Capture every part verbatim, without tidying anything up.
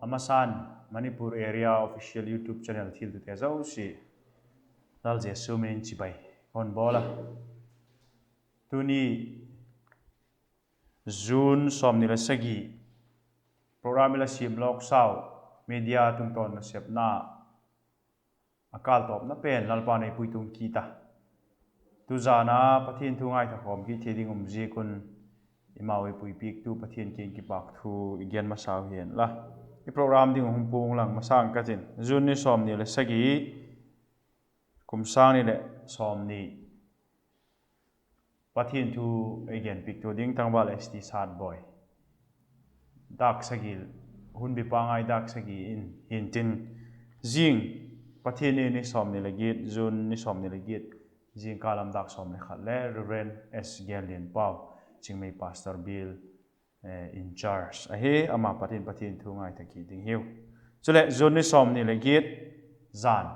A masan, Manipur Area Official YouTube Channel thiltute zosia, Lal Jesu min in chibai ka hun bawl a. Tuni June sawmni le sagi, program i la siam lawksau, media tungtawn nasepna a kâltawpna pen Lalpa'n ei puitung kit a. Tuzan a Pathian thu ngaitha khawm kit thei ding um ziak un, eimau ei puipiaktu Pathian kiang kipâk thu i gen masau hi'n la, i program ding hung puang lang masang ka ti'n, June ni sawmni le sagi, kum sâng ni leh sawmni, Pathian thu ei genpiaktu ding tangval S T Satbawi, dâk sagi, hunbi pangai dâk sagi in hintin, zing, Pathian ni, ni sawmni le giat, June ni sawmni le giat, zingkal lam dâk sawm le khat le Reverend S Genlianpau, Chingmei Pastor Bial in charge ahi, ama pat in Pathian thu ngaitha kit ding hiu. Chuleh June ni sawmni le giat, zan,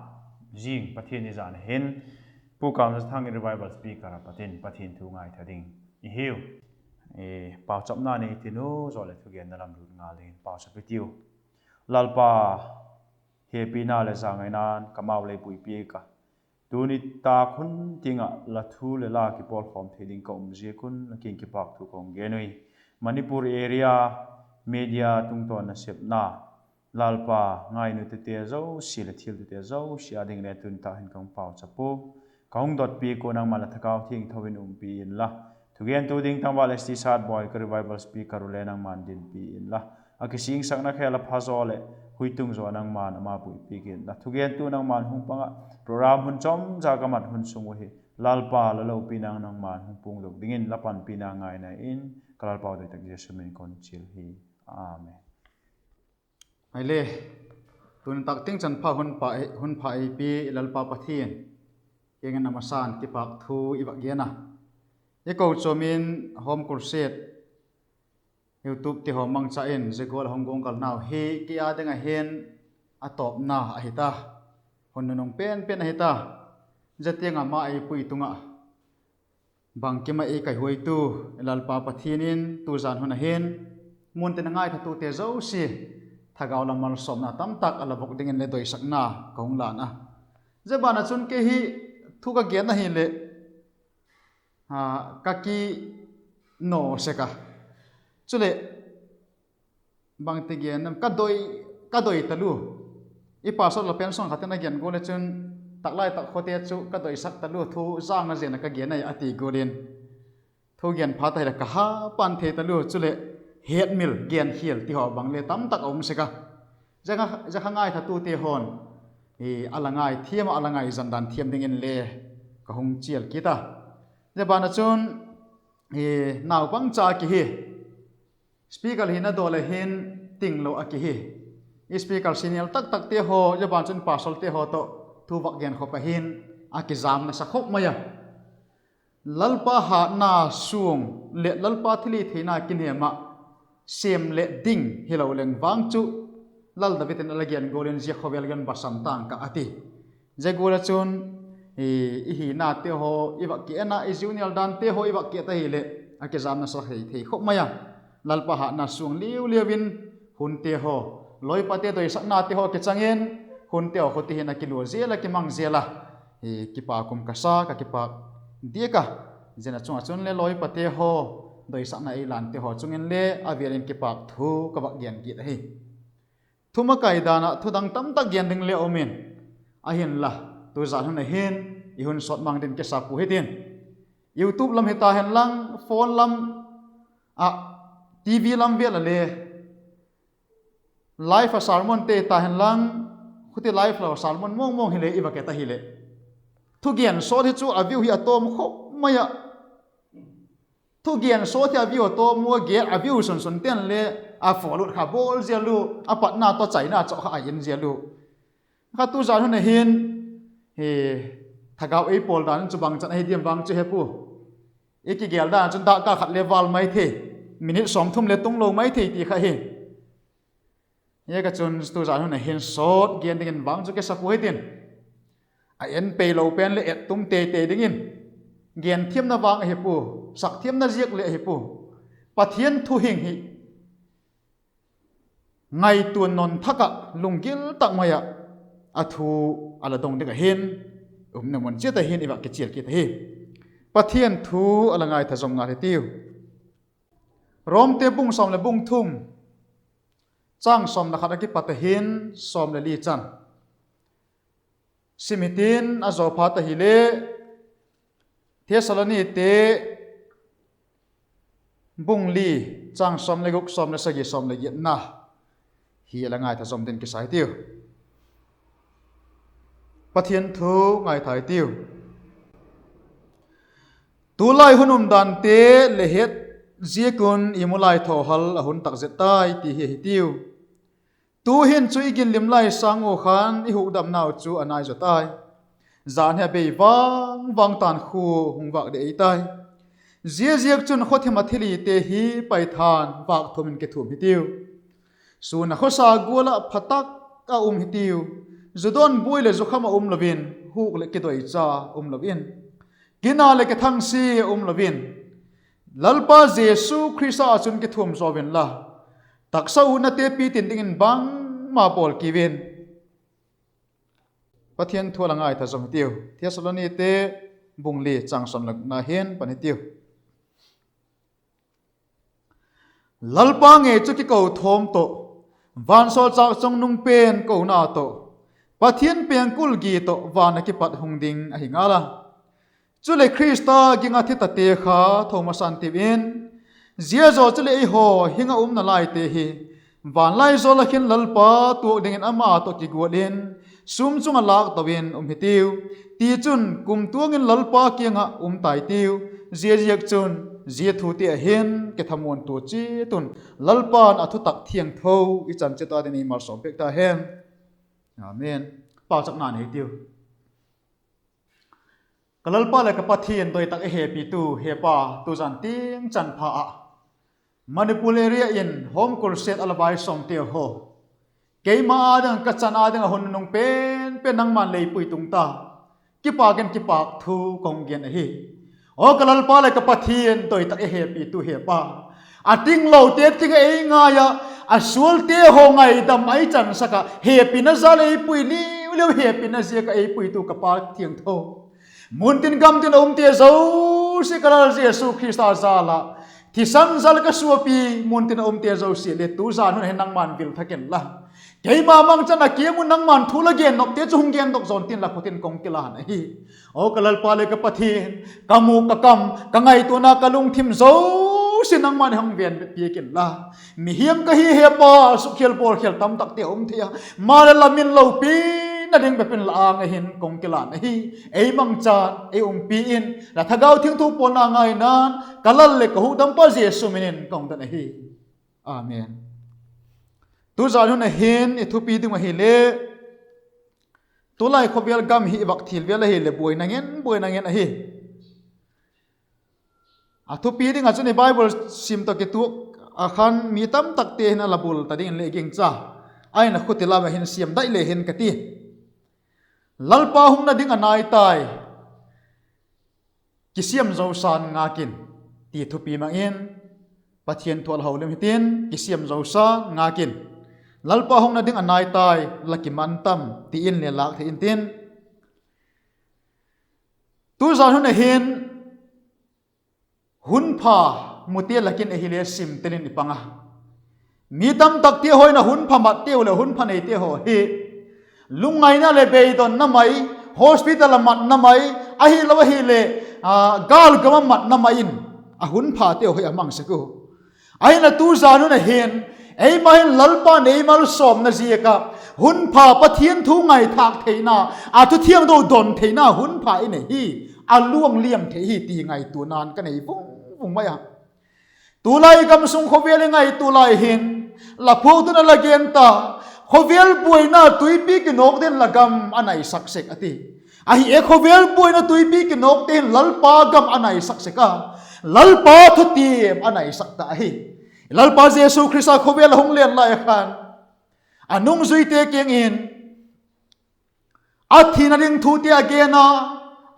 zing Pathian ni zan hin, Pu Kamzathang Revival Speaker a pat in Pathian thu ngaitha ding i hiu. Pauchapna nei tin u, zaw leh thugenna lam lut ngal dingin pauchap i tiu. Lalpa, hepina leh zangaina'n ka mau lei puipiak a, tuni tâk hun tiang ah la thu leh la kipawlkhawm thei ding ka um ziak un la kiang kipâk thu ka hung gen ui. Manipur Area Media tungtawn nasepna, Lalpa, ngainutute zosia leh thiltute zosia â ding le tuni tâk hin ka hung pauchap ua, ka hung dotpiak ua, nangma'n la Thagau Thiangtho in umpi inla, thugentu ding tangval S T Satbawi ka Revival Speaker u le nangma'n dinpi inla, a kisingsakna khel a pha zaw leh huitung zaw nangma'n ama puipiak inla, thugentu nangma'n hung pang ah, program hun chawmcha ka mat hun sung uh hi, Lalpa, la lopina nangma'n hung puangdok dingin la panpina ngaina in ka Lalpau doi tak Jesu min in ka hun chial hi. Amen. Aile, tuni tâk tiang chan pha hun pha, hun pha ei pia i Lalpa Pathian kiang in a masan kipâk thu i vak gen a. I kochuam in Home Crusade YouTube ti haw mangcha in zia gual a hung guanggalnau hi kei â ding ah hin a tawpna ahi ta, hun nunung pen pen ahi ta. Zia tiang ah ma ei pui tung ah bangkim ah ei kaihuaitu i Lalpa Pathian in tuzan hun ah hin muantin a ngaithatute zosia thagau lam malsawmna tamtak a la bok dingin le doisakna ka hung lan a. Zia ban ah chun kei hi thu ka gen ahileh ka kinaw sek a, chuleh bangti gen, ka doi talua, i pastor la pension khat in a gen gual ah chun, tak lai tak khawte chu ka doisak talua, thu zângna zen ah ka gen ahi a ti gual in, thu gen phat ahileh ka ha pan thei talua, chuleh hetmil, genkhial ti haw bang le tamtak a um sek a. Zia kha ngaithatute haw'n a la ngaithiam ah a la ngaizan dan thiam dingin le ka hung chial kit a. Zia ban ah chun naupangcha ki hi, speaker hina dawl ah hin tinglo a ki hi. I speaker senior tak takte haw, zia ban chun pastorte haw tawh thu vak gen khop ah hin a kizamna sa khop mai a. Lalpa hâtna suang leh Lalpa thilhitheina kinêm ah sêm leh ding hilo leng vang chu, Lal David in a la gen gual in, zia khawvel gen basam tang ka a ti. Zia gual ah chun i hinate haw i vak ki en a, i junior dante haw i vak ki et ahileh a kizamna sa thei khop mai a. Lalpa hâtna suang liu liu in hunte haw, lawipate doisaknate haw kichang in, hunte haw khuti hin a kilua zel a, kimang zel a, kipâk um ka sa, ka kipâk diak a. Zia chung ah chun le lawipate haw, doisakna ei lante haw chung in le a vêl in kipâk thu ka vak gen kit ahi. Thumakai dan ah thudang tamtak gen ding le um in, ahinla tuzan hun ah hin i hun sawt mang dingin kisa pua hitin, YouTube lam hita hen lang, phone lam ah, TV lam vêl ah le live ah sermonte ta hen lang, khuti live lo sermon mawngmawng hile i vak et ahileh, thugen sawt hi chu a view hi a tawm khop mai ah. Thugen sawt hi a view a tawm ua, a view sunsunte'n le a follow kha bawl zial u, a patna tawh chaina chawh kha a en zial u. Kha tuzan hun ah hin thagau ei pawl dan chu bangchan ahi diam vang chu he pua, i kigel dan chun dâkkâl khat le vâl mai thei, minute sawmthum le tunglo mai thei ti kha hi. Zia ka chun tuzan hun ah hin sawt gen dingin vang chu kisa pua hitin, a en peilo pen leh et tum tei tei dingin, gen thiamna vang ahi pua, sak thiamna ziak le ahi pua, Pathian thu hing hi ngaitua nawn thak ah lunggil tak mai ah a thu a la dong ding ah hin, umna mun chiat ah hin i va kichial kit ahi. Pathian thu a la ngaitha zom ngal hitiu. Romte bung sawm leh bung thum, châng sawm leh khat a kipat ah hin sawm leh li chan sim hitin, a zaw phat ahile Thessalonite bung li, châng sawm leh guk, sawm leh sagi, sawm leh giatna hi a la ngaitha zom dingin kisa hitiu. Pathian thu ngaitha hitiu. Tulai hun umdante le het ziak un i mu lai thawhal a hun tak zet tai ti hi hitiu. Tu'hin chu i ginlim lai sâng ua khan i hukdamnau chu a nai zaw tai. Jan hi a bei vang vang ta'n khua hung vâk ding ei tai. Ziaziakchun khawthim ah thilhite hi paitha'n vâk thum in kithuam hitiu. Sûn ah khawsa gual ah pha tak ah um hitiu. Zu dawn buai leh zu kham ah um lo in, huk leh kidoicha um lo in, kina leh kithangsia um lo in, Lalpa Jesu Khrista ah chun kithuam zaw inla, taksa utnate pi tin dingin bangma bawl kiu in. Pathian thu a la ngaitha zom hitiu. Thessalonite bung li, châng sawm leh gukna hin pan hitiu. Lalpa ngei chu kiko thawm tawh, vansawlchâk chungnung pen kona tawh, Pathian pengkul gi tawh van ah kipat hung ding ahi ngal a. Chuleh Khrista ging ah thi tate kha tho masa'n tiu in, zia zaw chuleh eihaw hing ah umna laite hi, vanlai zawl ah khin Lalpa tuak dingin ama tawh kiguat in, sûm chung ah lâk to in um hitiu. Tichun kumtuang in Lalpa kiang ah um tai tiu. Ziaziakchun zia thute ah hin kithamuantua chiat un, Lalpa'n a thutak thiangtho i chan chiat a dingin ei malsawm piak ta hen. Amen. Pauchapna nei hitiu. Ka Lalpa leh ka Pathian doi tak i hepitu Hepa, tuzan tiang chan pha ah Manipur area in home crusade a la vai sawmte haw, keima â ding ah, ka chan â ding ah hun nunung pen pen nangma'n lei pui tung ta, kipâk in kipâk thu ka hung gen ahi. Aw ka Lalpa leh ka Pathian doi tak i hepitu Hepa, a tinglote ting ah ei ngai ah, a sualte haw ngaidam ah ei chansak ah, hepina jal ei pui liu liu, hepina ziak ah ei puitu ka Pa thiangtho, mun tin gam tin a umte zosia ka Lal Jesu Khrista jal ah, thisan jal ka suapi mun tin a umte zosia leh tuzan hun hin nangma'n vil thak inla, keima mangchan a kiang un nangma'n thu la gen nopte chu hung gendok zaw intin la khut in ka hung kilân ahi. Aw ka Lalpa leh ka Pathian, ka mûk ka kam, ka ngaituana ka lungthim zosia nangma'n hung venbit piak inla, mihiam ka hi Hepa, sukkhial bawlkhial tamtakte a um thei a, maleh la min lopina ding bep in la âng ah hin ka hung kilân ahi. Ei mangchan ei umpi in, la Thagau Thiangtho pawlna ngaina'n ka Lal leh ka hukdampa Jesu min in ka hung don ahi. Amen. Tuzan hun ah hin i thupi ding ahile, tulai khawvel gam hi i vak thil vel ahileh buaina ngen buaina ngen ahi. A thupi ding ah chun i Bible sim tawh kituak ah khan mi tamtakte hin a la bul ta dingin le i gingcha, ahi'n a khuti lam ah hin siam dai le hin ka ti. Lalpa hungna ding a nai tai, kisiam zosa'n ngak in, ti thupi mang in, Pathian thu a la ho lem hitin, kisiam zosa'n ngak in, Lalpa hungna ding a nai tai, la kiman tam, ti in le lâk thei intin. Tuzan hun ah hin, hun pha mute lak in ahile sim tel in i pang a, mi tamtakte haw in a hun pha matteu leh hun pha neite haw hi lungngaina leh beidonna mai, hospital ah matna mai, ahilo ahileh gâl gam ah matna mai in a hun phateu hi a mang sek u. Ahi'n a tuzan hun ah hin, eima hin Lalpa'n ei malsawmna ziak ah, hun pha Pathian thu ngaithâk theina, a thu thiangtho don theina hun pha i nei hi, a luang liam thei hi ti ngaituana'n ka nei vung vung mai a. Tulai gam sung khawvel i ngaitua lai hin, la phuaktu'n a la gen ta, khawvel buaina tuipi kinawk dingin la gam a naisak sek a ti. Ahi e, khawvel buaina tuipi kinawkte hin Lalpa gam a naisak sek a, Lalpa thutiam a naisak ta ahi. Lalpa Jesu Khrista khawvel a hung len lai khan, a nungzuite kiang in a thina ding thute a gen a,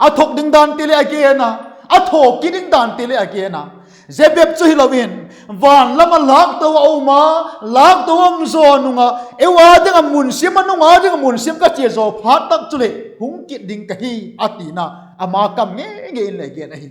a thok ding dante le a gen a, a thawkit ding dante le a gen a. Zia bep chu hilo in, van lam ah lâkto a um a, lâkto a um zaw nung ah, eu â ding ah mun siam, a nung â ding ah mun siam ka chia zaw phat tak chuleh hung kit ding ka hi, a tina ama kam ngei ngei in le gen ahi.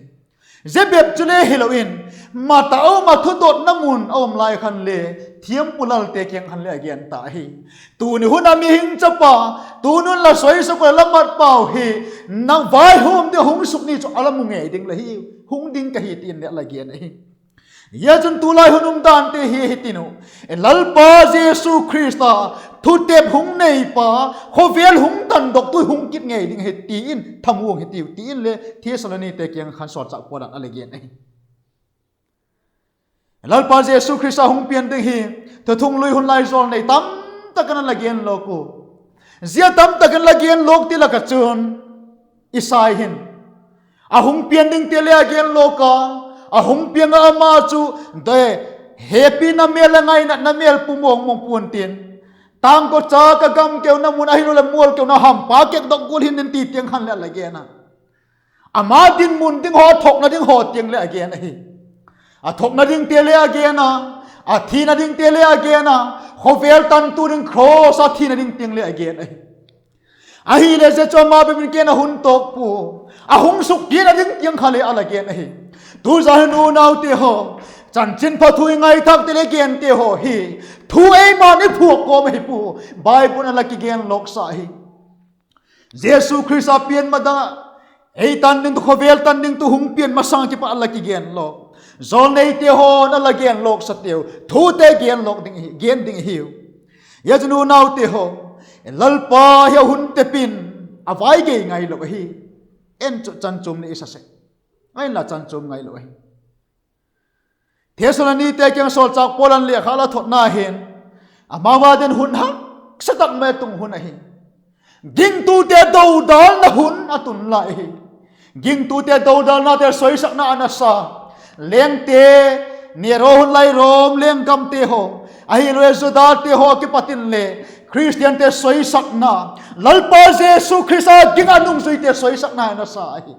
Zia bep chule hilo in, mat a um ah thudotna mun a um lai khan le, thiampu lalte kiang khan le a gen ta ahi. Tuni hun a mihing chapa, tunun la soisak uh la mat pau hi, nang vaihawm ding hung suk ni chu a la mu ngei ding la hi, hung ding ka hi, ti'n le a la gen ahi. Zia chun tulai hun um dante hi hitin uh, Lalpa Jesu Khrista, thutep hung neipa, khawvel hung tandoktu hung kit ngei ding hi, ti'n thamuang hitiu, ti'n le Thessalonite kiang khan sawlchâk Paul in a la gen ahi. Lalpa Jesu Khrista hung pian ding hi, thuthunglui hun lai zawl nei tamtak in a la gen lawk u. Zia tamtak in la gen lawk ti lak ah chun, Isai hin, a hung pian dingte le a gen lawk a, a hung piang ah ama chu, hepina mêl leh ngainatna mêl pu mawng mawng pua'n tin, tângkawcha ka gam keuna mun ahiloleh mual keuna hampa kekdok gual hin in ti tiang khan leh a la gen a. Ama dinmun ding haw, a thokna ding haw tiang leh a gen ahi. A thokna dingte le a gen a, a thina dingte le a gen a, khawvel tantu ding cross a thina ding tiang le a gen ahi. Ahileh zia chu ama bep in gen a hun tawk pua, a hung sukpiakna ding tiang kha le a la gen ahi. Tuzan hin unaute haw, chanchinpha thu i ngaithâkte le gente haw hi, thu eima'n i phuak kawm ahi pua, Bible in a la kigen lawksa hi. Jesu Khrista pian ma dang ah, ei tan dingtu, khawvel tan dingtu hung pian masang kipat a la kigen lawk, jawlneite haw'n a la gen lawksateu thute gen lawk ding, gen ding hiu. Zia chun unaute haw, Lalpa hi a hun tep in a vai gei ngailo ahi. En chu chan chuam ni i sa sek, ngai inla chan chuam ngailo ahi. Thessalonite kiang sawlchâk Paul in lekha la thotna hin, ama â ding hun haksa tak mai a tung hun ahi. Gingtute dodalna hun a tun lai hi. Gingtute dodalnate soisakna a na sa, lengte, Nero hun lai Rom lenggamte haw, ahiloleh Judate haw a kipat in le Khristiante soisakna, Lalpa Jesu Khrista ging a nungzuite soisakna a na sa ahi.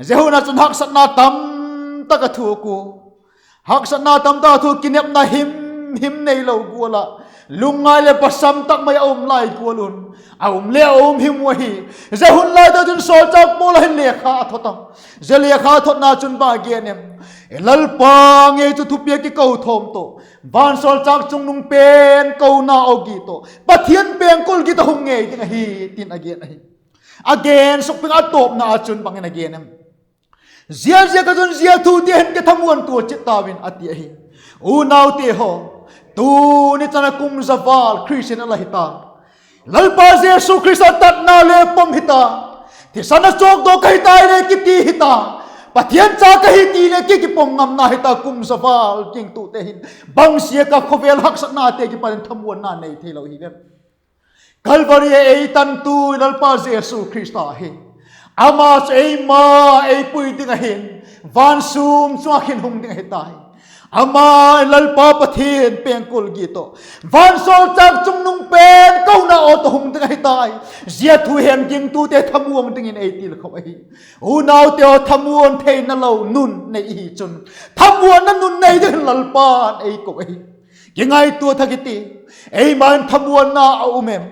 Zia hun ah chun haksatna tamtak a thuak u. Haksatna tamtak a thuak, kinepna him him neilo gual ah, lungngai leh pasam tak mai a um lai gual un, a um le a um him u ahi. Zia hun lai tak chun sawlchâk Paul hin lekha a thot a. Zia lekha thotna chun bang a gen em? Lalpa ngei chu thupiak kiko thawm tawh, vansawlchâk chungnung pen kona aw git tawh, Pathian pengkul git a hung ngei ding ahi, ti'n a gen ahi. A gen suk ping a tawpna ah chun bang in a gen em? Zia ziak ah chun zia thute hin kithamuantua chiat tau in, a ti ahi. Unaute haw, tuni chan a kum za val Khristian a la hi ta, Lalpa Jesu Khrista tatna le pom hi ta, thisan a chawkdaw ka hi tai le kiti hi ta, Pathian cha ka hi ti le ki, kipom ngamna hi ta, kum za val gingtute hin. Bang ziak ah khawvel haksatnate kipat in thamuanna nei theilo hi em? Calvary a ei tantu Lalpa Jesu Khrista hi, ama chu eima ei pui ding ahi'n, van sûm chung ah khin hung ding ahi tai. Ama, Lalpa Pathian pengkul git tawh, vansawlchâk chungnung pen kona aw tawh hung ding ahi tai. Zia thu hin gingtute thamuang dingin ei tilkhop ahi. Unaute haw, thamuan theina lo nun nei i hi chun, thamuanna nun nei dingin Lalpa'n ei ko ahi. Kingaitua thak i ti, eima in thamuanna a um em?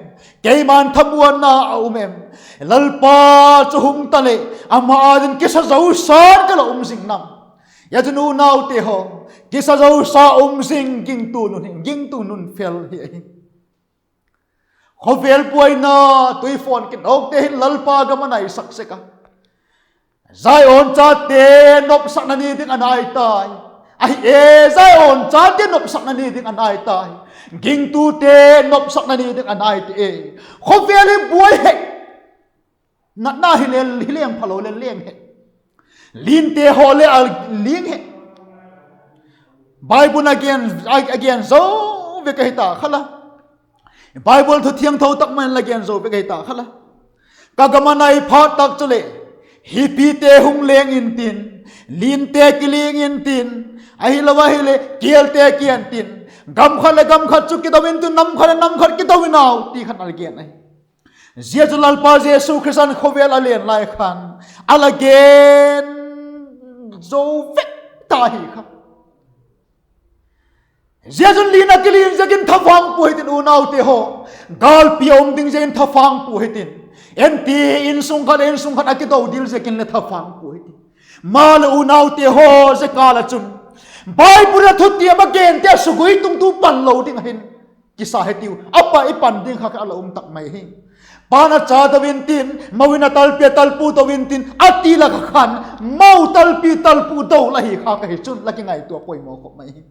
Keima in thamuanna a um em? Lalpa chu hung ta leh, ama â ding kisa zosa'n ka la um zing nam? Zia chun unaute haw, kisa zosa um zing gingtu nun hi, gingtu nun fel hi ahi. Khawvel buaina, tuifawn kinawkte hin Lalpa gam a naisak sek a, Zion chate nopsakna ni ding a nai tai. Ahi e, Zion chate nopsakna ni ding a nai tai. Gingtute nopsakna ni ding a nai ti e. Khawvel hi buai hek, natna hi le, hi leng phalo le leng hek, linte haw le a ling hek. Bible a gen, a gen zo vek ahi ta kha la. Bible thu thiangtho tak mai in la gen zo vek ahi ta kha la. Ka gam a nai phat tak chuleh, hippite hung leng intin, linte kiling intin, ahilo ahileh kialte kian tin, gam khat leh gam khat chu kido intin, nam khat leh nam khat kido in au ti khan a la gen ahi. Zia chu Lalpa Jesu Khrista'n khawvel a len lai khan a la gen zo vek ta hi kha. Zia chun lian ah kilin ziakin thavâng pua hitin unaute haw, gâlpi a um ding ziakin thavâng pua hitin, enti insung khat insung khat a kido dil ziakin le thavâng pua hitin. Maleh unaute haw, zia kâl ah chun Bible a thutiam a gente sugui tungtu pan lo ding ahin kisa hitiu. A pa i pan ding kha kha a la um tak mai hi. Pa'n a cha do intin, mo in a talpi a talpu do intin a ti lak ah khan, mo talpi talpu do la hi kha ka hi chun la kingaitua poimaw khop mai hi.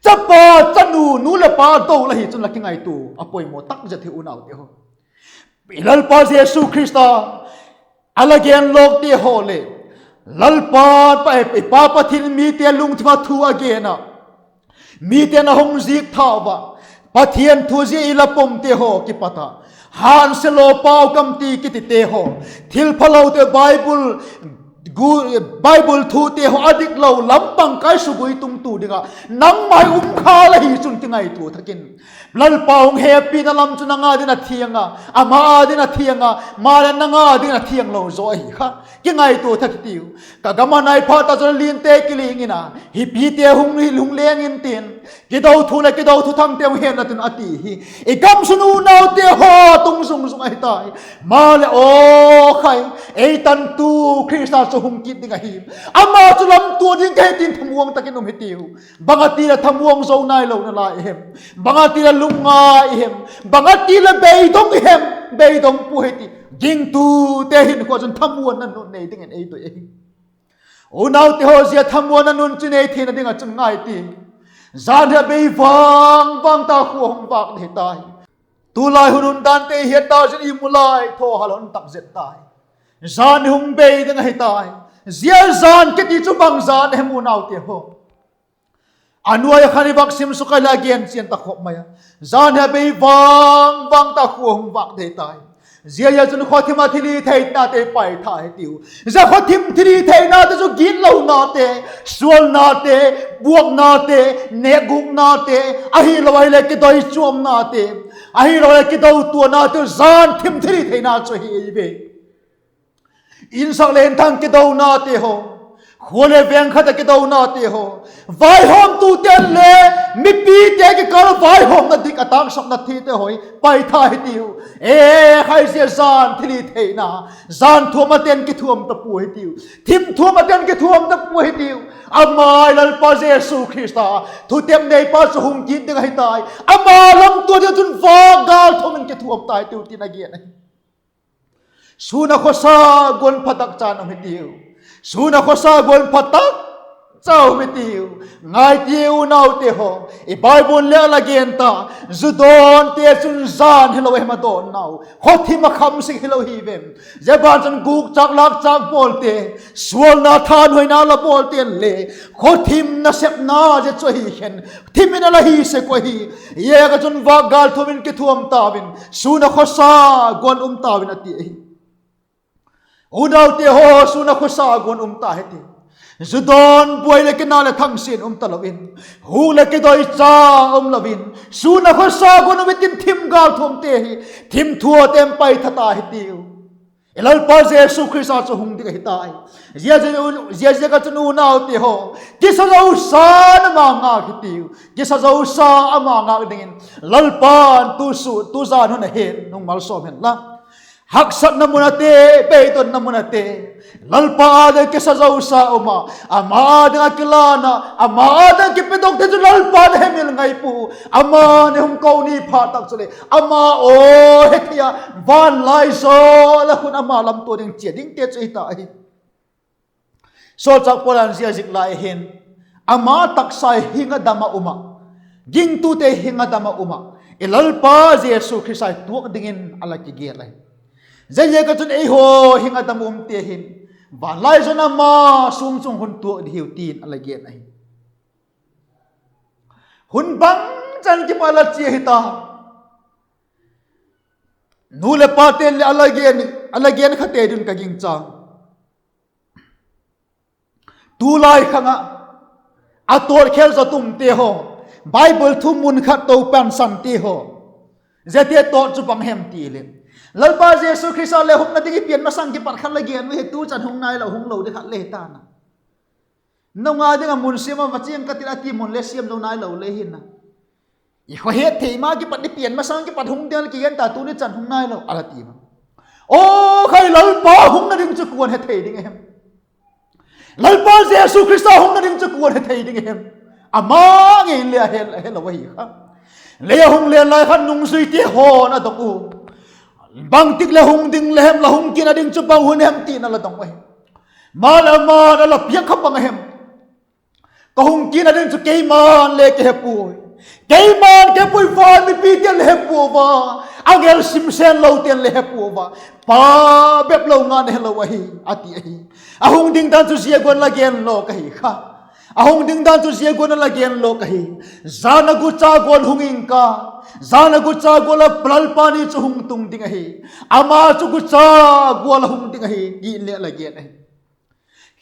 Chapa chanu, nu leh pa do la hi chun la kingaitua a poimaw tak zet hi unaute haw. I Lalpa Jesu Khrista a la gen lawkte haw leh, Lalpa, Pa, i Pa Pathian mite lungthim ah thu a gen ah, mite'n a hung zik thau a, Pathian thu zia i la pomte haw kipat ah, hânsia law pau kam ti kitite haw, thilphalote, Bible thute haw a dik lo lam bang kai sugui tungtu ding ah nangma hi um kha la hi chun kingaitua thak in. Lalpa hung hepina lam chu nang â ding a thiang a, ama â ding a thiang a, maleh nang â ding a thiang lo zaw ahi kha. Kingaitua thak hitiu. Ka gam a nai phat ta chun liante kiling in a, hipite hung, hung leng intin, kido thu leh kido thuthangte hung hen la tin a ti hi. I gam sung unaute haw tung zung zung ahi tai. Maleh aw khai, ei tantu Khrista chu hung kit ding ahi. Ama chu lamtua ding ka hi tin thamuang tak in um hitiu. Bang a ti leh thamuang zo nailo nalai i hem? Bang a ti leh lungngai i hem? Bang a ti leh beidong i hem? Beidong pua hiti. Gingtute hinkhua chun thamuanna nun nei dingin ei doi ahi. Unaute haw, zia thamuanna nun chu nei theina ding ah chun ngai ti, jan hi a bei vang vang ta, khua hung vâk ding hi tai. Tulai hun hun dante i het ta zin i mu lai thaw hal hun tak zet tai. Jan hung bei ding ahi tai. Zia jan kiti chu bang jan hem unaute haw? A nuai ah khan i vak sim suk a leh a gen chian ta khop mai a. Jan hi a bei vang vang ta, khua hung vâk ding hi tai. Zia zia chun khawthim ah thilhitheinate paitha hitiu. Zia khawthim thilhitheinate chu gitlonate, sualnate, buaknate, nêkgûknate, ahilo ahileh kidoichuamnate, ahilo ahileh kidotuanate, jan thim thilhitheina chu ahi ei ve. Insak leh inthang kidonate haw, khua leh veng khat ah kidonate haw, vaihawmtute'n le mipite kikâl vaihawmna dik a tâksapna thite haw hi paitha hitiu. E khai, zia jan thilhitheina, jan thuam a ten kithuam ta pua hitiu. Thim thuam a ten kithuam ta pua hitiu. Ama i Lalpa Jesu Khrista, thutep neipa chu hung kit ding ahi tai. Ama lamtua ding chun vâk gâl thuam in kithuam ta hitiu tin a gen ahi. Sûn a khawsa guan pha tak cha um hitiu. Sûn a khawsa guan pha tak cha um hitiu. Ngai tiu unaute haw, i Bible le a la gen ta, zu dawnte chun jan hilo hem a dawnnau, khawthim a kham sik hilo hi vem? Zia ban chun gûkchâk lâkchâk bawlte, sualna thanhoina la bawlte'n le khawthim nasepna zia chu ahi khen, thim in a la hi sek uh ahi. Ziaziakchun vâk gâl thuam in kithuam tau in, sûn a khawsa guan um tau in a ti ahi. Unaute haw, sûn a khawsa guan um ta hiti. Zu dawn buai leh kina leh thangsian um talo in, huk leh kidoicha um lo in, sûn a khawsa guan um hitin thim gâl thuamte hi, thim thuamte'n paitha ta hitiu. I Lalpa Jesu Khrista chu hung ding ahi tai. Ziaziakchun unaute haw, kisa zosa ama ngâk hitiu. Kisa zosa ama ngâk dingin Lalpa'n tu su, tu jan hun a hin hung malsawm hen la. Haksatna mun ate, beidonna mun ate, Lalpa â ding kisa zosa um ah, ama â ding a kilân ah, ama â ding a kipedokte chu Lalpa'n hemil ngai pua. Ama'n hung ko ni phat tak chuleh ama aw hethei a, van lai zaw la khun ama lamtua ding chia dingte chu hita ahi. Sawlchâk Paul in zia zik lai hin, ama taksa hing a dam ah um ah, gingtute hing a dam ah um ah, i Lalpa Jesu Khrista tuak dingin a la kigel ahi. Ziaziakchun eihaw hing a dam umte hin, van lai zaw in ama sûm chung hun tuak ding hiu tin a la gen ahi. Hun bangchan kipat la chia hita. Nu leh pate'n le a la gen, a la gen khate ding ka gingcha. Tulai khang ah, a tawtkhel zaw tumte haw, Bible thu mun khat to pansante haw, ziate tawt chu bang hem ti leh, Lalpa Jesu Khrista le hukna ding i pian masang kipat khat la gen u hi, tu chan hung nailo, hung lo ding khat le hi ta'n a. Nang â ding ah mun siam a va chiang ka tin a ti mun le siam zo nailo le hin a. I khaw het thei ma kipat, i pian masang kipat hung ding a le kigen ta, tuni chan hung nailo a la ti ma. Aw khai, Lalpa hungna ding chu kua'n he thei ding a hem? Lalpa Jesu Khrista hungna ding chu kua'n he thei ding a hem? Ama ngei in le a he, a helo ahi kha. Lei a hung len lai khan nungzuite haw'n a dong u. Bangtik le hung ding le hem, la hung kit a ding chu bang hun hem ti'n a la dong u ahi. Maleh ama'n a la piak kha bang a hem? Ka hung kit a ding chu keima'n le ka he puai. Keima'n ka he puai, van mipite'n le he pua ua, angel simsenlote'n le he pua ua, Pa bep lo nga'n a helo ahi, a ti ahi. A hung ding dan chu zia guan la gen lawk ahi kha. A hung ding dan chu zia guan a la gen lawk ahi. Jan a gucha gual hung ing ka, jan a gucha gual a Lalpa ni chu hung tung ding ahi. Ama chu gucha gual a hung ding ahi, ti in le la gen ahi.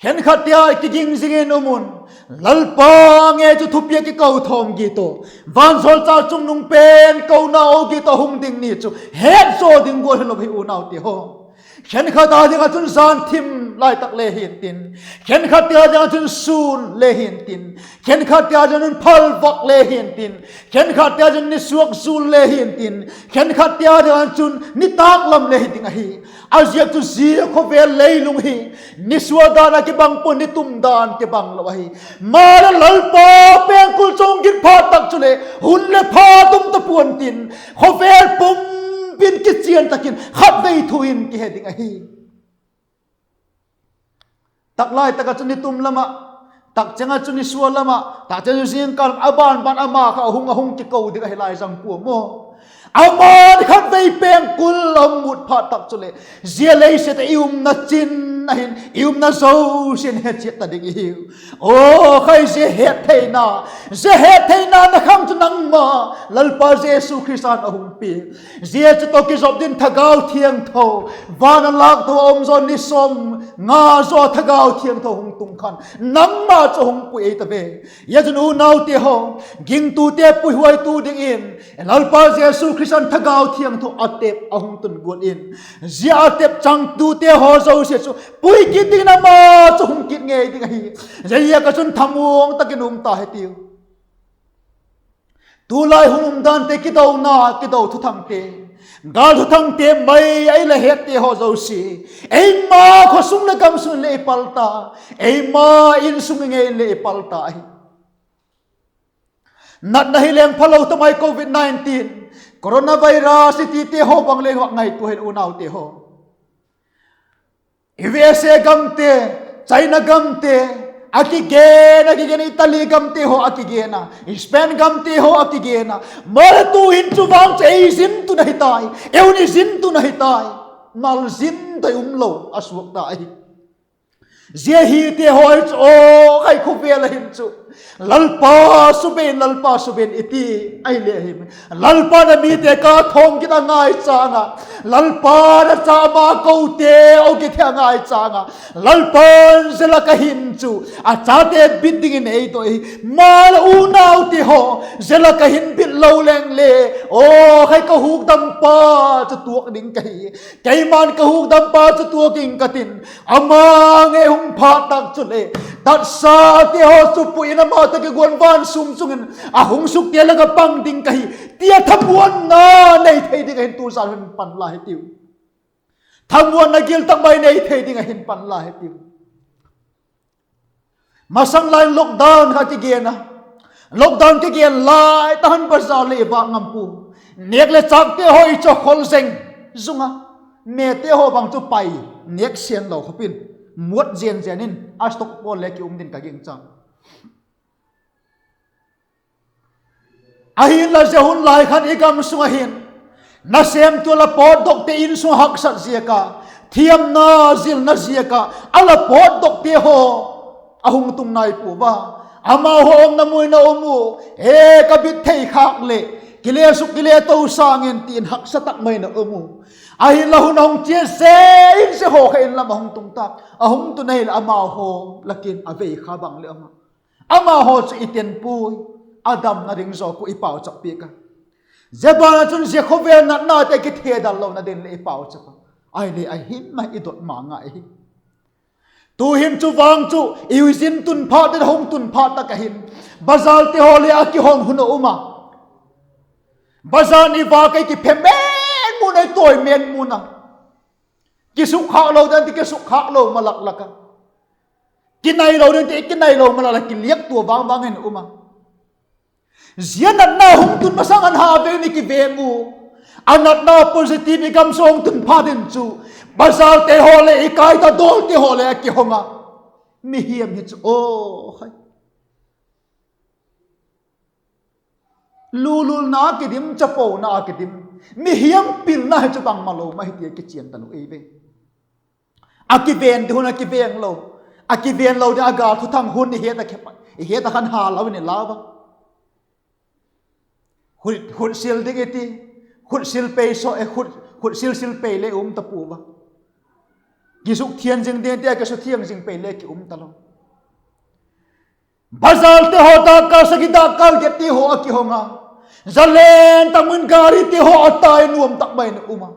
Khenkhatte a kiging zing in um un. Lalpa ngei chu thupi a kiko thawm git u, vansawlchâk chungnung pen kona aw git u, a hung ding ni chu het zaw ding gual hilo hi unaute haw. Khenkhat a ding ah chun jan thim lai tak le hi'ntin, khenkhatte a ding ah chun sûn le hi'ntin, khenkhatte a ding ah chun phalvâk le hi'ntin, khenkhatte a chun nisuak zul le hi'ntin, khenkhatte a ding ah chun nitâk lam le hi ding ahi. A ziak chu zia khawvel leilung hi nisuak dan a kibang pua, nitum dan kibang lo ahi. Maleh Lalpa pengkul chu hung git phat tak chuleh hun le phat um ta pua'n tin, khawvel pumpi'n kichian tak in khatvei thu in kihe ding ahi. Tak lai tak ah chun nitum lam ah, tak cheng ah chun nisuak lam ah, tak cheng ah chun zingkal, a ban ban ama kha a hung, a hung kiko ding ahi lai zang pua maw. Ama'n khatvei pengkul a hung mut phat tak chuleh zia leiset ah i umna chin a hin i umna zosia'n he chiat ta ding i hiu. Aw khai, zia hettheina, zia hettheina na khang chu nangma Lalpa Jesu Khrista'n a hung pia. Zia chu tawh kizop ding thagau thiangtho, van a lâk tho a um zaw ni sawmnga zaw thagau thiangtho hung tung khan nangma chu hung pui ei ta ve. Zia chun unaute haw, gingtute puihuaitu dingin Lalpa Jesu Khrista'n thagau thiangtho a tep a hung tun guat in, zia a tep changtute haw zosia chu pui kit dingin ama chu hung kit ngei ding ahi. Ziaziak ah chun thamuang tak in um ta hitiu. Tulai hun umdante kidona, kido thuthangte, gâl thuthangte mai a i la hette haw zosia, eima khawsung leh gamsung in le i pal ta, eima insung i ngei in le i pal ta ahi. Natna hi leng phalo ta mai, covid nineteen, coronavirus i tite haw bang leng vak ngaitua hile unaute haw. U S A gamte, China gamte, a kigen a, kigen a, Italy gamte haw a kigen a, Spain gamte haw a kigen a. Maleh tu'hin chu vang chu ei zin tun ahi tai, eu ni zin tun ahi tai. Malzin doi umlo a suak ta ahi. Zia hite haw chu aw khai, khawvel a hin chu Lalpa, sube'n, Lalpa, sube'n i ti ahile hi, Lalpa'n a mite ka thawm kit a ngai châng a, Lalpa'n a chama kote aw kit hi a ngai châng a, Lalpa'n zia lak a hin chu a chate bit dingin ei doi hi. Maleh unaute haw, zia lak a hin bit lo leng le, aw khai, ka hukdampa chu tuak ding ka hi. Keima'n ka hukdampa chu tuak ing ka tin, ama ngei hung phat tak chuleh tatsate haw chu pui in ama tawh kiguan van sûm chung in a hung sukte lak ah pang ding ka hi, ti a thamuanna nei thei ding a hin tu zan hin pan la hitiu. Thamuanna gil tak mai nei thei ding a hin pan la hitiu. Masang lai in lockdown kha kigen a, lockdown kigen lai tak khan bazar le i vâk ngam pua. Nêk leh châkte haw i chakhol zeng zung a, mete haw bang chu pai nêk sian lo khop in, muat zen zen in a stock pawl le ki um ding ka gingcha. Ahinla zia hun lai khan i gam sung ah hin nasêmtu la pawtdokte insung haksat ziak a, thiamna zilna ziak a a la pawtdokte haw a hung tung nai pua a. Amau haw umna muina um u, e, ka bit thei khâk leh kile suk kile to sâng in ti in haksa tak mai in a um u. Ahinla hun a hung chia se in se haw kha in lam a hung tung ta, a hung tun ahileh amau haw lak in a vei kha bang le um a. Amau haw chu i ten puai, a damna ding zaw khu i pauchap piak a. Zia ban ah chun zia khawvel natnate kithedal lona ding leh i pauchap a. Ahile a him a i dot ma ngai hi. Tu'hin chu vang chu i zin tun phat in, hung tun phat tak ah hin, bazarte haw le a kihong hun a um a, bazar i vâk ei kiphe men mun, ei tawi men mun a, kisukkhâk lo ding ti kisukkhâk lo ma lak lak a, kinai lo ding ti kinai lo ma lak lak a, kiliaktua vang vang in um a. Zia natna hung tun masang an ha vei ni kiveng u, a natna positive i gam sung tun phat in chu, bazarte haw le i kai ta, dawlte haw le a kihong a. Mihiam hi chu aw khai, lululna kidim, chapona kidim, mihiam pilna hi chu bangmalo ma hi ti a kichian talu ei ve. A kiven ding hun a kiveng lo, a kiven lo ding a gâl thuthang hun i het a khan ha lo in i lau a. Khutsil ding i ti, khutsil pei so e, khutsil sil pei le um ta pua a. Kisuk thiang zing ding ti a kisuk thiang zing pei le ki um talo. Bazarte haw dakkal sagi, dakkal giat ti haw a kihong a. Zalen tak mun garite haw a tai nuam tak mai in um a.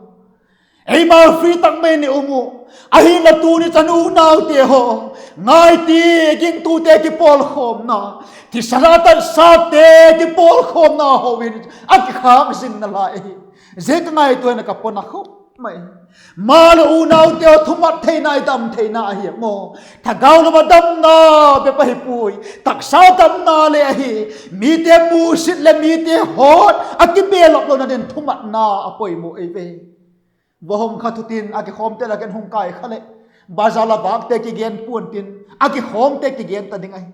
Eima free tak mai in i um u. Ahinla tuni chan unaute haw, ngai ti, gingtute kipawlkhawmna, thisa a tatsate kipawlkhawmna haw in a kikhâk zing nalai ahi. Zia ka ngaitua in ka pon a khop mai. Maleh unaute haw, thumat theina i dam theina ahi a maw. Thagau lam a damna bep ahi puai, taksa damna le ahi. Mite musit leh mite hawt a kibelap lona ding thumatna a poimaw ei ve. Vahawm kha thutin a kikhawmte lak in hung kai kha leh, bazar a vâkte kigen pua'n tin, a kikhawmte kigen ta ding ahi.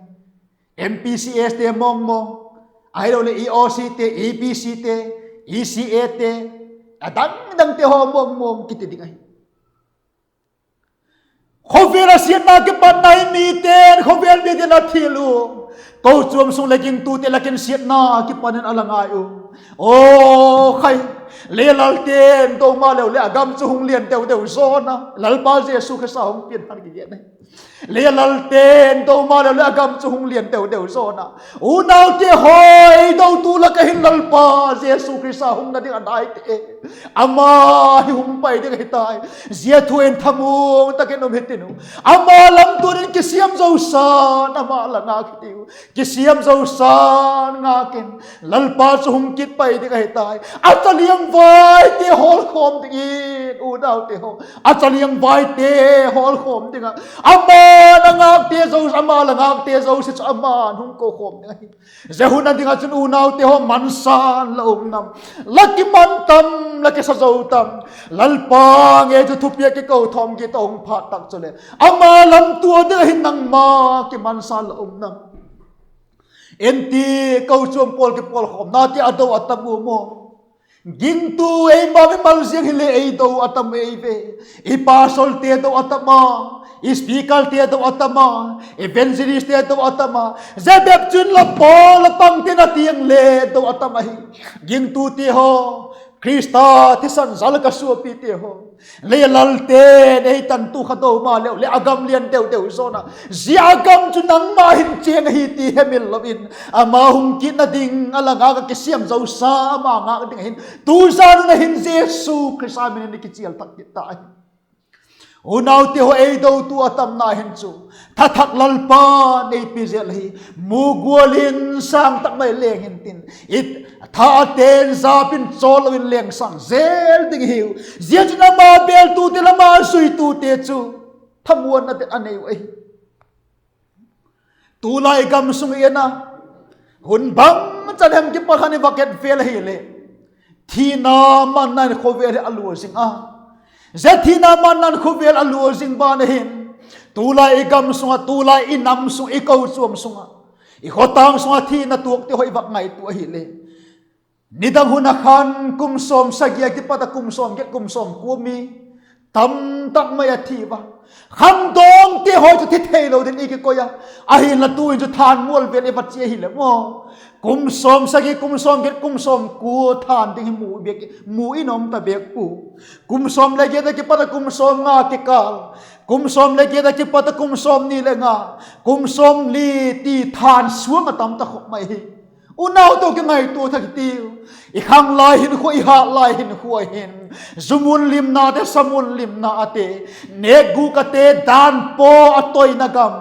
M P C Ste mawng mawng, ahiloleh E O Cte, E P Cte, E C Ate, a dang dangte haw mawng mawng kiti ding ahi. Khawvel a siatna kipatna i mite'n, khawvel mite'n a thil u, kochuam sung leh gingtute lak in siatna kipan in a la ngai u. Aw khai, lei lalte'n do maleu leh a gam chu hung lian deu deu zawn a, Lalpa Jesu Khrista hung pian khan kigen ahi. Lei lalte'n do maleu leh a gam chu hung lian deu deu zawn a, unaute haw, ei dotu lak ah hin Lalpa Jesu Khrista hungna ding a nai te, ama hi hung pai ding ahi tai. Zia thu in thamuang tak in um hitiu. Ama lamtuan in kisiam zosan ama la ngâk hitiu. Kisiam zosan ngâk in, Lalpa chu hung kit pai ding ahi tai. A chaliang vaite hawlkhawm dingin, unaute haw, a chaliang vaite hawlkhawm ding ah, ama la ngâkte zo, ama la ngâkte zosia chu ama'n hung kokhawm ding ahi. Zia hun a ding ah chun unaute haw, mansan la um nam? La kiman tam, la kisa zo tam? Lalpa ngei chu thupiak kiko thawm kit a hung phat tak chuleh ama lamtuan ding ah hin nangma kimansan la um nam? Enti, kochuam pawl kipawlkhawmnate a do a tam u maw? Gingtu, eima mimal ziang hileh ei do a tam ei ve. I pastorte do a tam a, i speakerte do a tam a, evangelistte do a tam a, zia bep chun la pawl la pangte na tiang le do a tam ahi. Gingtute haw, Khrista thisan zal ka suapite haw, lei lalte'n ei tantu kha do maleu leh a gam lian deu deu zawn a, zia a gam chu nangma hin chêng ahi ti hemil lo in, ama hung kitna ding a la ngâk ah kisiam zosa ama ngâk ding ahin, tu zan un a hin Jesu Khrista min in i kichial thak kit ta ahi. Unaute haw, ei dotu a tamna hin chu, tha thak Lalpa'n ei pi zel ahi. Mu gual in sâng tak mai leng intin, i tha a ten zap in chawl lo in leng sâng zel ding hiu. Zia chun ama beltute leh ama zuitute chu thamuanna ding a nei u ahi. Tulai gam sung i en a, hun bangchan hem kipat khan i va et vel ahileh, thina manna in khawvel hi a lua zing a. Zia thina manna in khawvel a lua zing ban ahin, tulai i gam sung ah, tulai i nam sung, i kochuam sung ah, i khawtâng sung ah thina tuakte haw i va ngaitua ahileh, nidang hun ah khan kum sawmsagi a kipat a kum sawmgiat, kum sawmkua mi tamtak mai a thi ua. Khangdawngte haw chu thi theilo dingin i kikoi a, ahinla tu'hin chu thân mual vel i va chia hileh maw, kum sawmsagi, kum sawmgiat, kum sawmkua thân ding hi mu bêk, mu in um ta bêk pua. Kum sawm le giat a kipat a kum sawmnga kikâl, kum sawm le giat a kipat a kum sawmni le nga, kum sawmli ti thân suang a tam ta khop mai hi. Unau tawh kingaitua thak hitiu. I khang lai hinkhua, i hât lai hinkhua hin, zu mun limna te, sa mun limna a te, nêkgûk a te, dan pua a toina gam,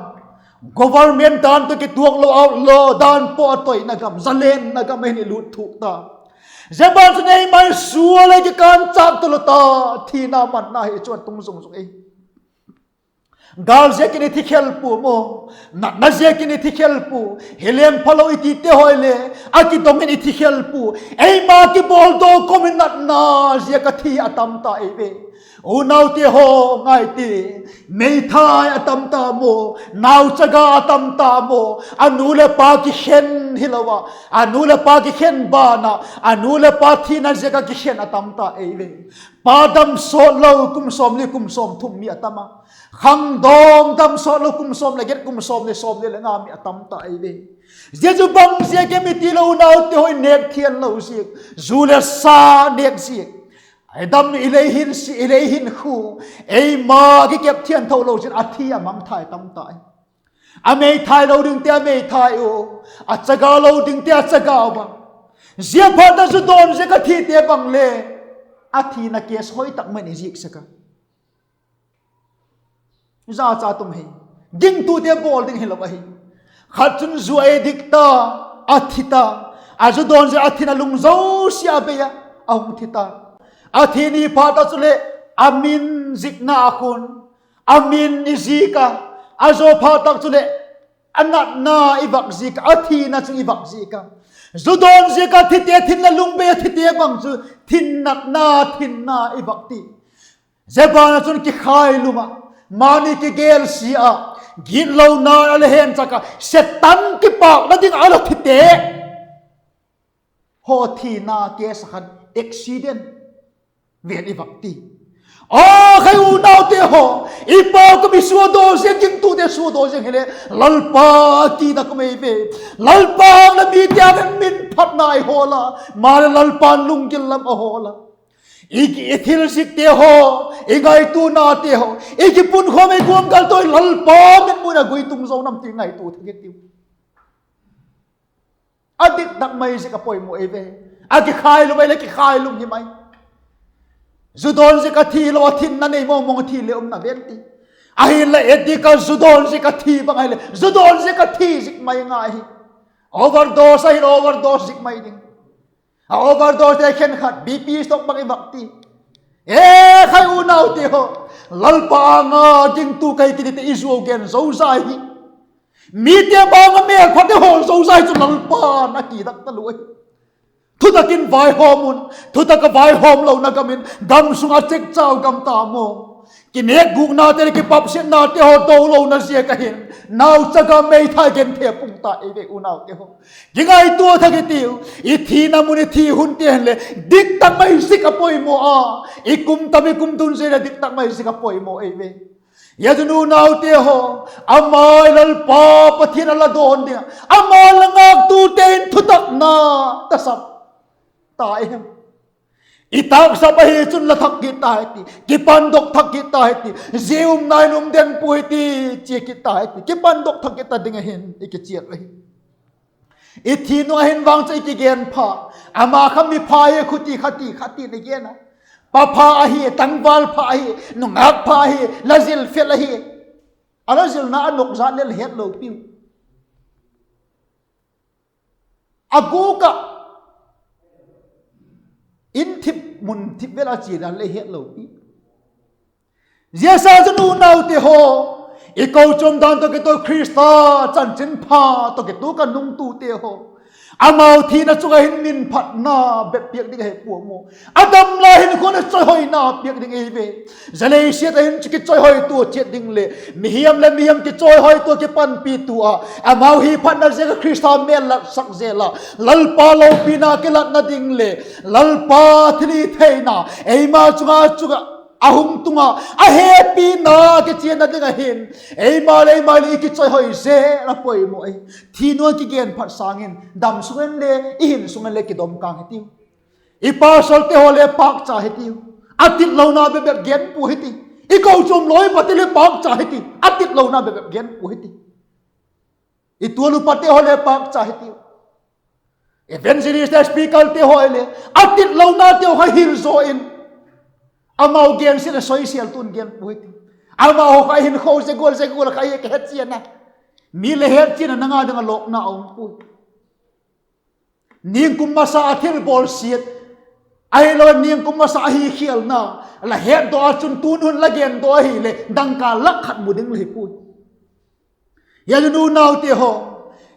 government dan tawh kituak lo, outlaw dan pua a toina gam, zalenna gam ah hin i lût thuk ta. Zia ban chun eima sual ei kikânchâk talo ta, thina manna hi chu a tung zung zung ei. Gâl ziakin i thi khel pua maw? Natna ziakin i thi khel pua? Hileng phalo i tite haw le, a kidong in i thi khel pua? Eima kibawldaw kawm in natna ziak a thi a tam ta ei ve. Unaute haw, ngai ti, meithai a tam ta maw? Nauchaga a tam ta maw? A nu leh pa kikhen hilo ah, a nu leh pa kikhen ban ah, a nu leh pa thina ziak ah kikhen a tam ta ei ve. Pa dam sawt lo kum sawmli kum sawmthum mi a tam a, khangdawng dam sawt lo kum sawm leh giat, kum sawmni, sawmni leh nga mi a tam ta ei ve. Zia chu bang ziak em i ti leh, unaute haw, i nêk thianglo ziak, zu leh sa nêk ziak, i dam i lei hin si, i lei hin khu, eima kikep thiangtho lo ziak a thi a mangthai tam ta i. A meithai lo dingte a meithai u, a chaga lo dingte a chaga ua. Ziaphatna zu dawn ziak a thite bang le, a thina case hoi tak mai in i zik sek a. Zacha tum hi, gingtute bawl ding hilo ahi. Khat chun zu a ei dik ta, a thi ta, a zu dawn ziak a thin a lung zosia a bei a, a hung thi ta. A thi ni phat tak chuleh, a min zikna a khun, a min i zik a, a zaw phat tak chuleh, a natna i vak zik a, a thina chu i vak zik a. Zu dawn ziak a thite, thin leh lung bei a thite bang chu, thin natna, thinna i vak ti. Zia ban ah chun kikhailum ah, mani kigelsia ah, gitlona a la henchak ah, Setan kipâkna ding ah a la thite haw thina case khat, accident ven i vak ti. A khai unaute haw, i pau ka mi suadaw ziang, gingtute suadaw ziang hile, Lalpa kiang ah ka mi ve. Lalpa leh mite â ding min phatna i hawl a, maleh Lalpa'n lunggil lam a hawl a. I, i thil zikte haw, i ngaituanate haw, i kipunkhawm, i guanggal tawh Lalpa mitmu in a guitung zo nam ti ngaitua thak hitiu. A dik tak mai zik a poimaw ei ve. A kikhailum ei leh kikhailum hi mai. Zu dawn ziak a thi lo, a thinna nei mawngmawng a thi le umna ven ti. Ahinla addict a zu dawn ziak a thi bang ahileh zu dawn ziak a thi zik mai ngai hi. Overdose ahileh overdose zik mai ding. A overdoste khenkhat B P stroke bang i vak ti. E khai unaute haw, Lalpa âng a gingtu ka hi kitite i zuau gen zozai hi. Mite bang a mêlphat i hawl zozai chu Lalpa'n a kidak talua hi. Thutak in vaihawm un, thutak a vaihawm lona gam in, gam sung a chekchau gam ta maw? Kinêkgûknate leh kipapsiatnate haw do lona ziak ahin, nauchaga meithai genthei pung ta ei ve unaute haw. Kingaitua thak hitiu, i thina mun i thi hunte hinleh, dik tak mai zik a poimaw a, i kum tam i kum tun zia leh dik tak mai zik a poimaw ei ve. Zia chun unaute haw, ama i Lalpa Pathian a la dawn ding a, ama la ngâktute in thutakna tasam ta i hem? I tâksap ahi chun la thak kit ta hi ti, kipandok thak kit ta hi ti, zia umna in um den pua hi ti, chia kit ta hi ti, kipandok thak kit ta ding ahin i kichial ahi. I thi nung a hin vang chu i kigen pha, ama kha mi pha hi, khuti khati khati le gen a, pa pha ahi, tangval pha ahi, nungak pha ahi, la zil fel ahi. A la zilna a nokzat le la hetlo piu. A gûk ah in thip mun thip vel a chia dan le hetlo pi. Zia sa chun unaute haw, i kochuam dan tawh kituak Khrista chanchinpha tawh kituak a nungtute haw, amau thina chung ah hin min phatna bep piak ding ahi pua maw? A dam lai hin khun a chawihoina piak ding ei ve. Zalei siat ah hin chu kichawihoitua chiat ding leh mihiam leh mihiam kichawihoitua kipanpitua, amau hi phatna ziak ah Khrista mêl latsak zel a, Lalpa lopina kilatna ding leh Lalpa thilhitheina eima chung ah chu a hung tung a, a hepina kichianna ding ahin, eima leh eima leh i kichawihoi zel a poimaw ahi. Thi nung a kigen phat sâng in dam sung in le, i hin sung in le kidom kâng hitiu. I pastorte haw le pâkcha hitiu. A titlona bep bep gen pua hiti. I kochuam lawipate le pâkcha hiti. A titlona bep bep gen pua hiti. I tual upate haw le pâkcha hitiu. Evangelist te, speaker te haw le, a titlonate haw kha hil zaw in, amau gensiat a soisel tun gen pui ti. Amau haw kha hinkhua ze gual ze gual kha hi ka hetchian a, mi le hetchian a nang a ding a lawkna a um pui. Ningkum masa a thilbawlsiat, ahilo ningkum masa a hikhialna la hetdaw a chun tun hun la gendaw ahileh dangka lak khat mu ding la hi pui. Hia chun unaute haw,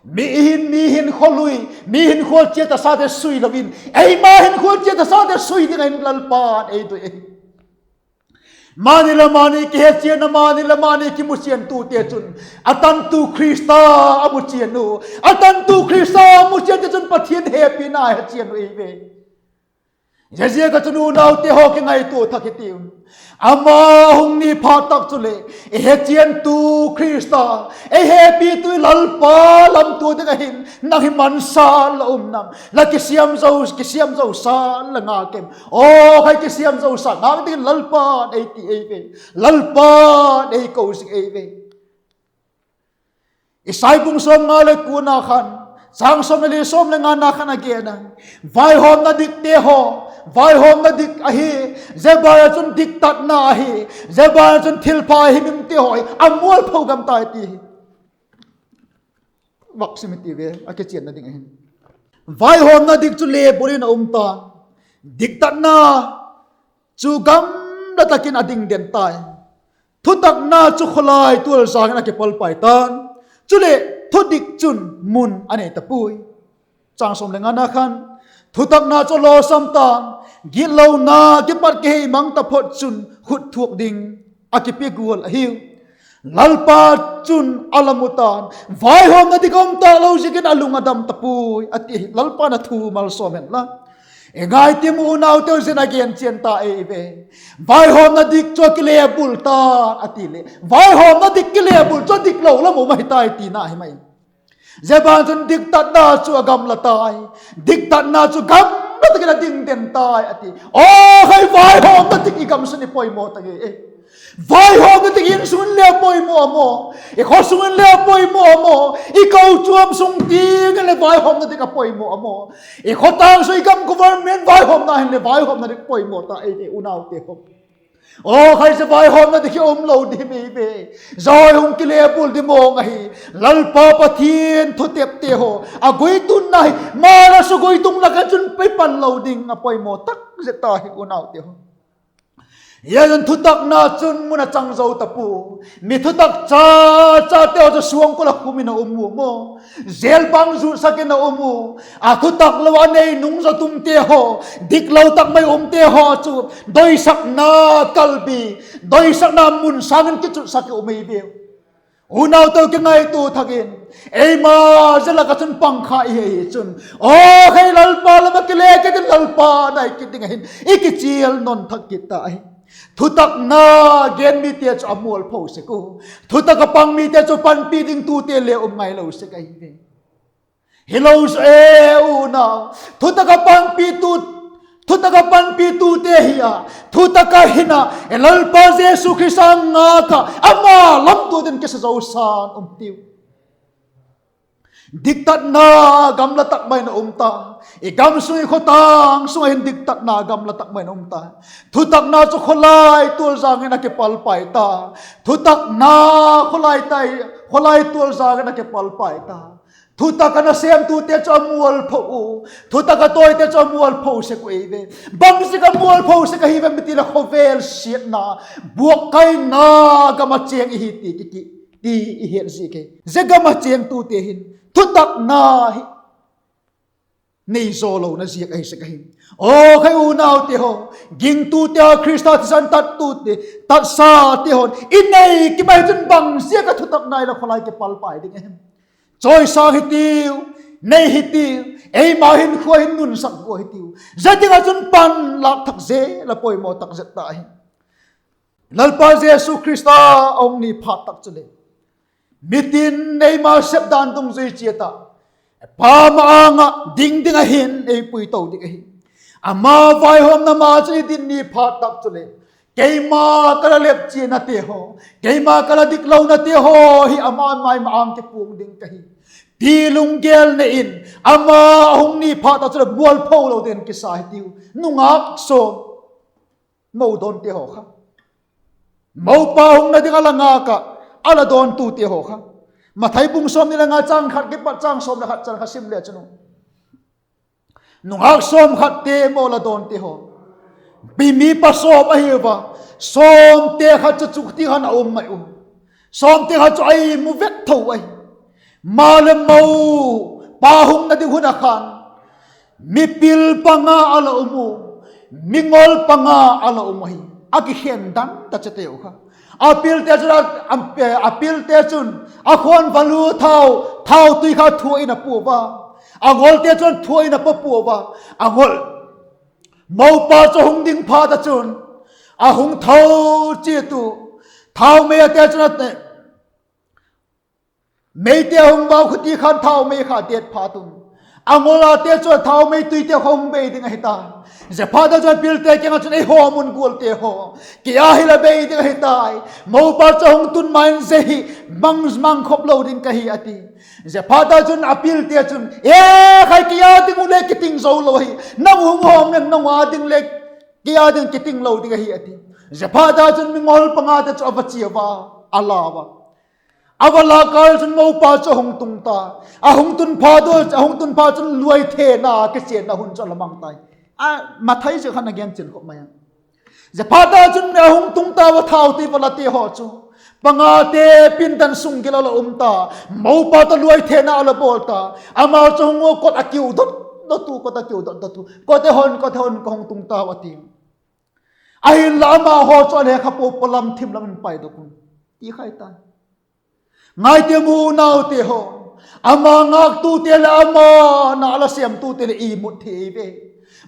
mi hin, mi hinkhua lui, mi hinkhua chia tasate sui lo in, eima hinkhua chia tasate sui ding ahin Lalpa'n ei doi ahi. Mani le mani kihechian a, mani le mani kimuchiantute chun a tantu Khrista a muchian u, a tantu Khrista a muchiante chun Pathian hepina hechian uh ei ve. Ziaziak a chun unaute haw, kingaitua thak hitiu. Ama hung ni phat tak chuleh, ei hechiantu Khrista, ei hepitu i Lalpa lamtua ding ahin nang hi mansan la um nam? La kisiam zo, kisiam zo sa la ngâk em? Aw khai, kisiam zo sa ngâk dingin Lalpa'n ei ti ei ve. Lalpa'n ei ko zing ei ve. Isai bung sawmnga le kuana khan, chang sawm le li, sawm le ngana khan a gen a, vaihawmna dikte haw, vaihawmna dik ahi, zia ban ah chun diktatna ahi, zia ban ah chun thilpha himhimte haw hi a mualpho gam tai ti hi vak sim i ti ve, a kichianna ding ahi. Vaihawmna dik chu lebul in a um ta, diktatna chu gamla tak in a ding den tai. Thutakna chu khawlai tual zang in a kipalpai ta'n, chuleh thudik chun mun a nei ta puai. Chang sawm le ngana khan, thutakna chu a lawsam ta'n, gitlona kipat kihei mang taphot chun khut thuak ding a kipia gual ahiu. Lalpa chun a la mu ta'n, vaihawmna dik a um tâk lo ziakin a lung a dam ta puai, a ti hi. Lalpa'n a thu malsawm hen la. Ei ngaitiam u unaute, zia a gen chian ta ei ve. Vaihawmna dik chu a kilebul ta'n a ti leh, vaihawmna dik kilebul chu a dik lo lam um ahi tai tina hi mai. Zia ban chun diktatna chu a gamla tai, diktatna chu gamla tak in a ding den tai a ti. Aw khai, vaihawmna dik i gam sung i poimaw ta ngei e. Vaihawmna dik insung in le poimaw a maw, i khaw sung in le poimaw a maw, i kochuam sung tiang in le vaihawmna dik a poimaw a maw, i khawtâng sung, i gam government vaihawmna hin le vaihawmna dik poimaw ta ei ve unaute haw. Aw khai, zia vaihawmna dik hi um lo ding hi mai ve. Zia haw hung kilebul ding mawng ahi. Lalpa Pathian thutepte haw a guitunna hi, ma la su guitung lak ah chun pei pan lo ding a poimaw tak zet ta hi unaute haw. Hia chun thutakna chun mun a chang zo ta pua. Mi thutak cha chate haw chu suangkul ah khum in a um u maw, jail bang zutsak in a um u. A thutak lo a nei nung zaw tumte haw, diklo tak mai umte haw chu doisakna kalbi, doisakna mun sâng in kichutsak i um ei ve. Unaute, kingaitua thak in, eima zia lak ah chun pang kha i hi chun, aw khai, Lalpa lam ah kile kit in Lalpa nai kit ding ahin i kichial nawn thak kit ta ahi. Thutakna gen mite chu a mualpho sek u, thutak ah pang mite chu panpi dingtute le um ngailo sek ahi ve. Hilo zaw e unau, thutak ah panpitu, thutak ah panpitute hi a, thutak ah hin a, i Lalpa Jesu Khrista ngâk ah ama lamtua dingin kisa zo sa'n um tiu. Diktatna gamla tak mai in a um ta. I gam sung, i khawtâng sung ah hin diktatna gamla tak mai in a um ta. Thutakna chu khawlai tual zang in a kipalpai ta. Thutakna khawlai tai, khawlai tual zang in a kipalpai ta. Thutak ah nasêmtute chu a mualpho u, thutak ah tawite chu a mualpho sek u ei ve. Bangziak a mualpho sek ahi vem i ti leh, khawvel siatna, buakkaina gam ah chêng i hi ti ki, ki, ti i het ziak ahi. Zia gam ah chêngtute hin thutakna hi nei zaw lona ziak ahi sek ahi. Aw khai, unaute haw, gingtute haw, Khrista thisan tattute, tatsate haw'n i nei kim ahi chun bangziak ah thutakna i la khawlai kipalpai ding ahem? Chawisâng hitiu, nei hitiu, eima hinkhua hin nunsak gua hitiu. Zia ding ah chun panlâk thak zel a poimaw tak zet ta hi. Lalpa Jesu Khrista a hung ni phat tak chuleh, mitin eima sep dan dungzui chiat ah Pa ma-âng ah ding ding ahi'n ei puito ding ahi. Ama vaihawmna ma chun i din ni phat tak chuleh, keima ka la lepchianate haw, keima ka la diklonate haw hi ama mai ma-âng kipuang ding ka hi. ti lunggel nei in, ama a hung ni phat ah chun a mualpho lo dingin kisa hitiu. Nungâk sawm, mo dawnte haw kha, mopa hungna ding a la ngâk ah, a la dawntute haw kha. Mathai bung sawmni le nga châng khat kipat châng sawm le khat chan kha sim le chun, nungâk sawmkhatte mo la dawnte haw, pi mi pa sawm ahi ua, sawmte kha chu chuk ti khan a um mai u. Sawmte kha chu a imu vek tho ahi. Maleh mopa hungna ding hun ah khan, mipil panga a la um u, mingol panga a la um ahi. A kikhen dan ta cheteu kha. A pilte chun a, a, a pilte chun a khawn valu thau, thau tui kha thua in a pua ua, a ngolte chun thua in a pua pua ua, a ngol, mopa chu hung ding phat ah chun, a hung tho chiat u, thaumei ate chun a, meite hung vau khuti khan thaumei kha det phat un, a ngol ate chu thaumei tuite kha hung bei ding ahi ta. Ziaphatchun a pilte kiang ah chun, ei hawm un gualte haw, kei a hi la bei ding ahi tai. Mopa chu hung tun ma in zia hi mang, mang khop lo ding ka hi a ti. Ziaphatchun a pilte chun, e khai, kei a ding u le kiting zo lo ahi. Nang u hung hawm leng nang a ding le kei a ding kiting lo ding ahi a ti. Ziaphatchun mingol pangate chu a va chia ua, a la ua. A va lâk kâl chun mopa chu a hung tung ta. A hung tun phat u, a hung tun phat chun luaithena kichianna hun chu a la mang tai. A, Mathai zia khan a gen chian khop mai a. Ziaphatchun a hung tung ta ua, thau tui va late haw chu, pangate pindan sung gil a la um ta. Mopa tawh luaithena a la bawl ta. Amau chu hung ua, kot a kiu dot dot u, kot a kiu dot dot u, kote hon, kote hon, ka hung tung tau a ti. Ahinla amahaw chu a lekhabu paw lam thim lam in paidok un, ti khai ta. Ngai ti mu, unaute haw, ama ngâktute leh ama na la sêmtute leh imut thei ei ve.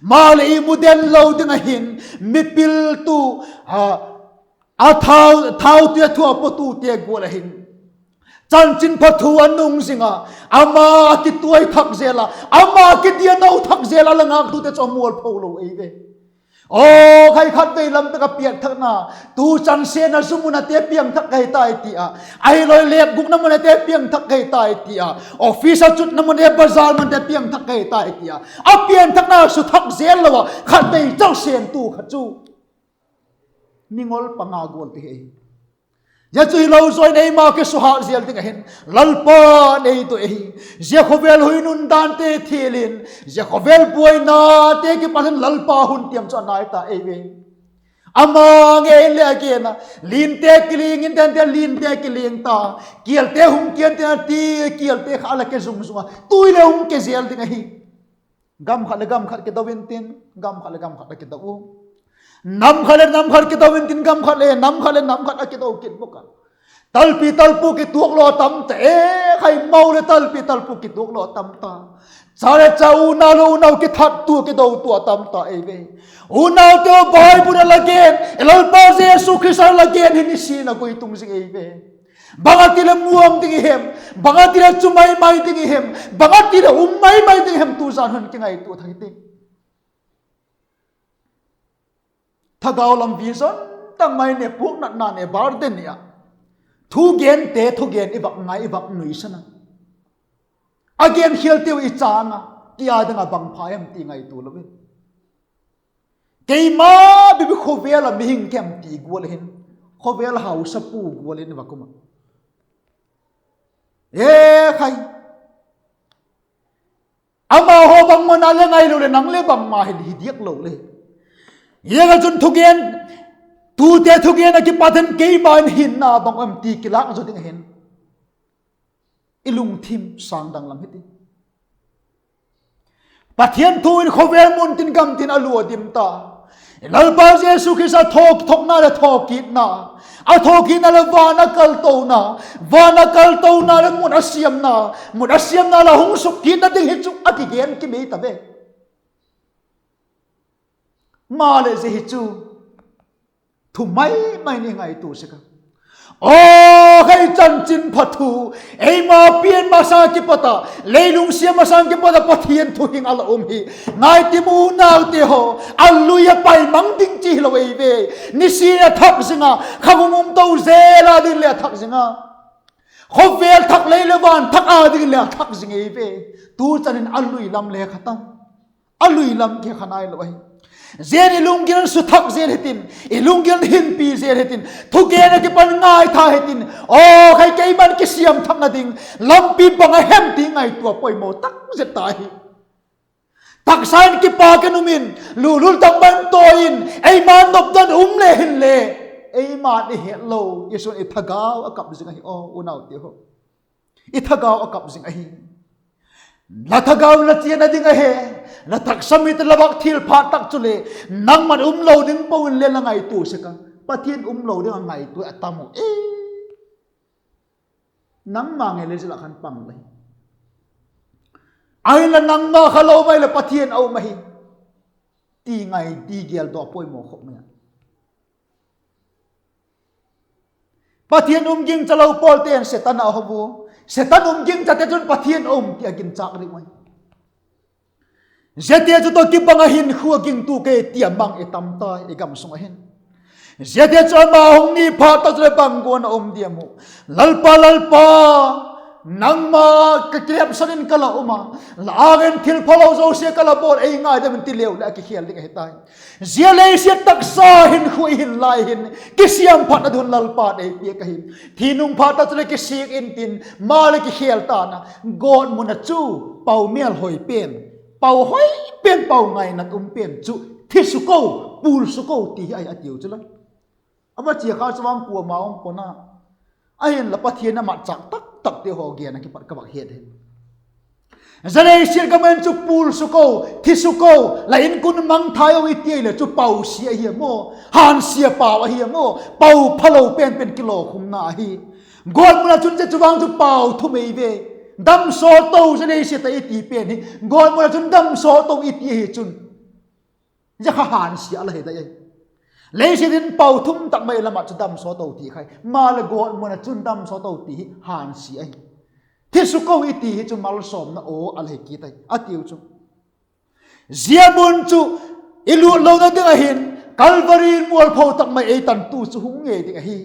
Maleh imu den lo ding ahin, mipil tu, a, a thau, thau tui a thua pawtute gual ahin, chanchinpha thu a nung zing a, ama kituai thak zel a, ama kidiano thak zel a la ngâktute chu a mualpho lo ei ve. Aw khai, khatvei lam tak a piangthakna, tu chan sênna zu mun ate piangthak ka hi tai ti a, ahiloleh lêp gukna mun ate piangthak ka hi tai ti a, office a chutna mun e, bazar mun ate piangthak ka hi tai ti a, a piangthakna su thak zel lo a khatvei chau sêntu kha chu mingol panga gual ti hi. Zia chu hilo zaw in eima kisuhat zel ding ahin Lalpa'n ei doi ahi. Zia khawvel hui nundante thil in, zia khawvel buainate kipat in Lalpa hun tiam chu a nai ta ei ve. Ama ngei in le a gen a, linte kiliang in, tente linte kiliang ta, kialte hung kian tin a ti, kialte kha a la ke zung zung a, tui le hung ke zel ding ahi. Gam khat leh gam khat kido intin, gam khat leh gam khat a kido u. Nam khat leh nam khat kido intin, gam khat leh nam khat leh nam khat a kido kit bawk a. Talpi talpu kituak lo a tam ta e, khai, mo leh talpi talpu kituak lo a tam ta. Cha leh cha, unau leh unau kithattu kidotu a tam ta ei ve. Unaute, Bible a la gen, Lalpa Jesu Khrista la gen hi nisin a guitung zing ei ve. Bang a ti leh muang ding i hem, bang a ti leh chu mai mai ding i hem, bang a ti leh um mai mai ding i hem, tu zan hun kingaitua thak hitin. Thagau lam vision tak mai ne, puaknatna ne, burden ne a, thugente thugen i vak ngai, i vak nuisan a, a genkhialteu i chang a, ti a ding a bang pha em ti ngaitua lo in. Keima bep khawvel a mihing ka hem ti gual hin, khawvel hausapu gual in i vak um a, e khai, amahaw bangma na le ngailo leh nang le bangma hi hi diak lo le. Ziak a chun thugen, tute thugen a kipat in keima in hinna bang em ti kilâk zaw ding ahin, i lungthim sângdang lam hiti. Pathian thu in khawvel mun tin gam tin a lua dim ta. Lalpa Jesu Khrista thawkitna leh thawkitna, a thawkitna leh van a kaltona, van a kaltona leh mut a siamna, mut a siamna leh hung sukkitna ding hi chu a kigen kimei ta ve. Maleh zia hi chu thu mai mai ni ngaitua sek a. Aw khai, chanchinpha thu, eima pian masang kipat a, leilung siam masang kipat a Pathian thu hing a la um hi. Ngai ti mu, unaute haw, a lui a pai mang ding chi hilo ei ve. Nisin a thak zing a, kha hung um to zel a ding leh a thak zing a. Khawvel thak lei leh van thak â ding le a thak zing ei ve. Tu chan in a lui lam le kha tam, a lui lam kikha nai lo ahi. Zia in i lunggil in suthak zel hitin, i lunggil in hinpi zel hitin, thugen ah kipan ngaitha hitin, aw khai, keima'n kisiam thakna ding lampi bang a hem ti ngaitua poimaw tak zet ta hi. Taksa in kipak in um in, lulul tak man tawi in, eima nopdan um le hinle, eima'n i het lo, i sun i thagau a kap zing ahi aw unaute haw. I thagau a kap zing ahi. La thagau la chiana ding ahi. La taksa mite la vak thil phat tak chule, nangma'n um lo ding po in le la ngaitua sek a, Pathian um lo ding a ngaitua a tam u e. Nangma ngei le zia la khan pang la hi. Ahinla nangma kha lo mai leh Pathian a um ahi, ti ngai ti gêl daw poimaw khop mai a. Pathian um gingcha lo pawlte'n Setan a hou u. Setan um gingchate chun Pathian a um ti a ginchâk ding uh ahi. Ziate chu tawh kibang ah hinkhua gingtu kei ti a mang i tam ta i gam sung ah hin. Ziate chu ama hung ni phat tak chule bang guan a um diam u? Lalpa, Lalpa, nangma ka kilepsan in ka la um a, la âng in thil phalo zosia ka la bawl, ei ngaidam in, ti leu leh a kikhêl ding ahi tai. Zia leisiat taksa hinkhua i hin lai hin, kisiam phatna ding hun Lalpa'n ei piak ahi. Thi nung phat tak chule kisik intin, maleh kikhêl ta'n a, gawtmun ah chu pau mêlhoi pen, pau hoi pen, pau ngainat um pen chu thi suko, pul suko ti hi ahi a tiu chu la. A va chia kha chu vang kuama um pua'n a. Ahinla Pathian a matchâk tak takte haw gen a kipat ka vak het hi. Zia leisiat gam ah hin chu pul suko, thi suko, la in kun mangthai u i ti leh chu pau sia ahi maw, hânsia pau ahi maw, pau phalo pen pen kilokhumna ahi. Gawtmun ah chun zia chu vang chu pau thum ei ve. Damsawt to, zia leisiat ah i ti pen hi, gawtmun ah chun damsawt to i ti ahi chun, zia kha hânsia la hi tai ahi. Leisiat in pau thum tak mai la mat chu damsawt to ti khai, maleh gawtmun ah chun damsawt to ti hi hânsia ahi. Thi suko i ti hi chu malsawmna aw a la hi kit tai a tiu chu. Zia mun chu i lut lona ding ah hin, Calvary mualpho tak mai ei tantu chu hung ngei ding ahi.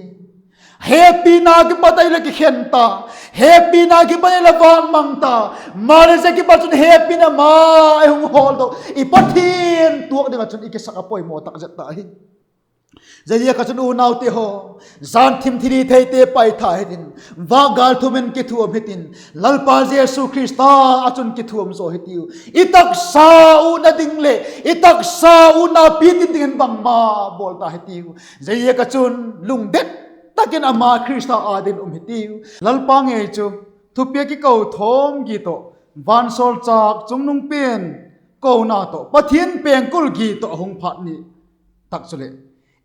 Hepina kipat ei la kikhen ta, hepina kipat ei la vâkmang ta, maleh zia kipat chun hepina ma ei hung hawldok, i Pathian tuak ding ah chun i kisak a poimaw tak zet ta hi. Ziaziak ah chun unaute haw, jan thim thilhitheite paitha hitin, vâk gâl thum in kithuam hitin, Lalpa Jesu Khrista ah chun kithuam zaw hitiu. I taksa utna ding leh i taksa utna pi tin dingin bangma bawl ta hitiu. Ziaziak ah chun lungdet tak in ama Khrista â dingin um hitiu. Lalpa ngei chu thupiak kiko thawm gi tawh, vansawlchâk chungnung pen kona tawh, Pathian pengkul gi tawh a hung phat ni tak chuleh,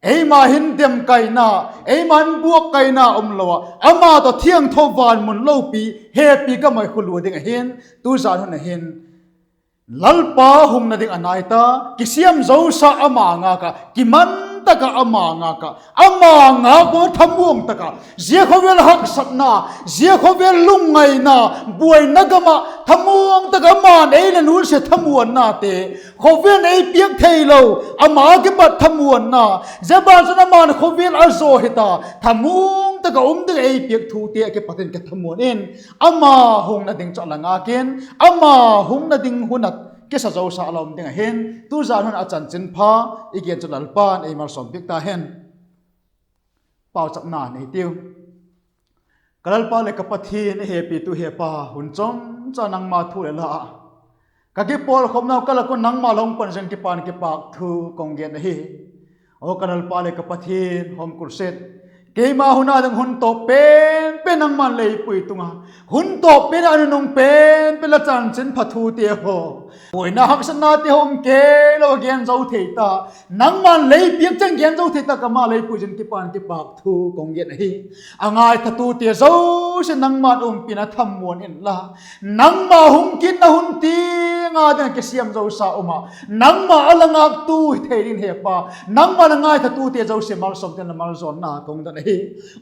eima hin dem kaina, eima hin buak kaina um lo ah, ama tawh thiangtho van mun lopi, hepi gam ah khua lua ding ahi'n, tu jan hun ah hin Lalpa hungna ding a nai ta, kisiam zosa ama ngâk ah, kiman tak ah ama ngâk ah, ama ngâk ua thamuang tak ah, zia khawvel haksatna, zia khawvel lungngaina, buaina gam ah thamuang tak ah ama'n ei leh nusia thamuannate, khawvel ei piak theilo, ama kipat thamuanna, zia ban chun ama'n khawvel a zaw hita, thamuang tak ah um ding ei piak thute a kipat in kithamuan in, ama hungna ding chu a la ngâk in, ama hungna ding hun ah kisa zosa a la um ding ahi'n, tu jan hun a chanchinpha i gen chu Lalpa'n ei malsawm piak ta hen. Pauchapna nei tiu. Ka Lalpa leh ka Pathian, a hepitu Hepa, hun chomcha nangma thu leh la ah ka kipawlkhopnau ka lak un nangma la hung pang ziakin kipâk, kipâk thu ka hung gen ahi. Aw ka Lalpa leh ka Pathian, hawmkul set, keima hun a ding hun tawp pen pen nangma'n lei pui tung a, hun tawp pen a nunung pen pen la chanchinpha thute haw, buaina haksatnate haw um kei lo a gen zo thei ta, nangma'n lei piak chang gen zo thei ta, ka ma lei pui ziakin kipâk, kipâk thu ka hung gen ahi. A ngaithatute zosia nangma'n umpina thamuan inla, nangma hung kitna hun tiang a ding a kisiam zosa um ah, nangma a la ngâktu hi thei dingin Hepa, nangma'n a ngaithatute zosia malsawm dingin la maljawl na ka hung don ahi.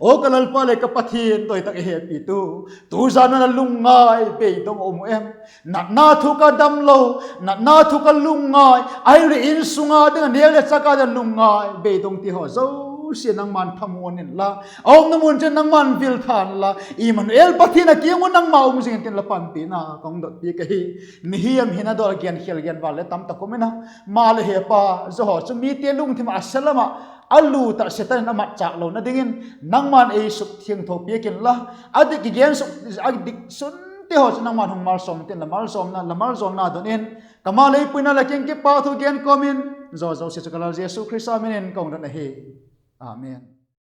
Aw ka Lalpa leh ka Pathian doi tak, a hepitu, tu jan hun a lungngai beidong a um u em? Natna thuk a damlo, natna thuk a lungngai, ahiloleh insung a ding a nêk leh chak a ding a lungngai beidongte haw zo zosia nangma'n thamuan inla, a umna mun chun nangma'n vil tha inla, Immanuel, Pathian a kiang un nangma um zing intin la panpina ka hung dot piak ahi. Mihiam hina dol gen khial gen val le tam tak um in a, maleh he Pa, zia haw chu mite lungthim ah a sel lam ah a lut ah Setan in a matchâk lona dingin nangma'n ei sukthiangtho piak inla, a dik kigen suk, a dik sunte haw chu nangma'n hung malsawm intin la malsawmna, la malzawlna don in, ka maleh puina la kiang kipakthu gen kawm in, zia zosia chu ka Lal Jesu Khrista min in ka hung don ahi. Amen.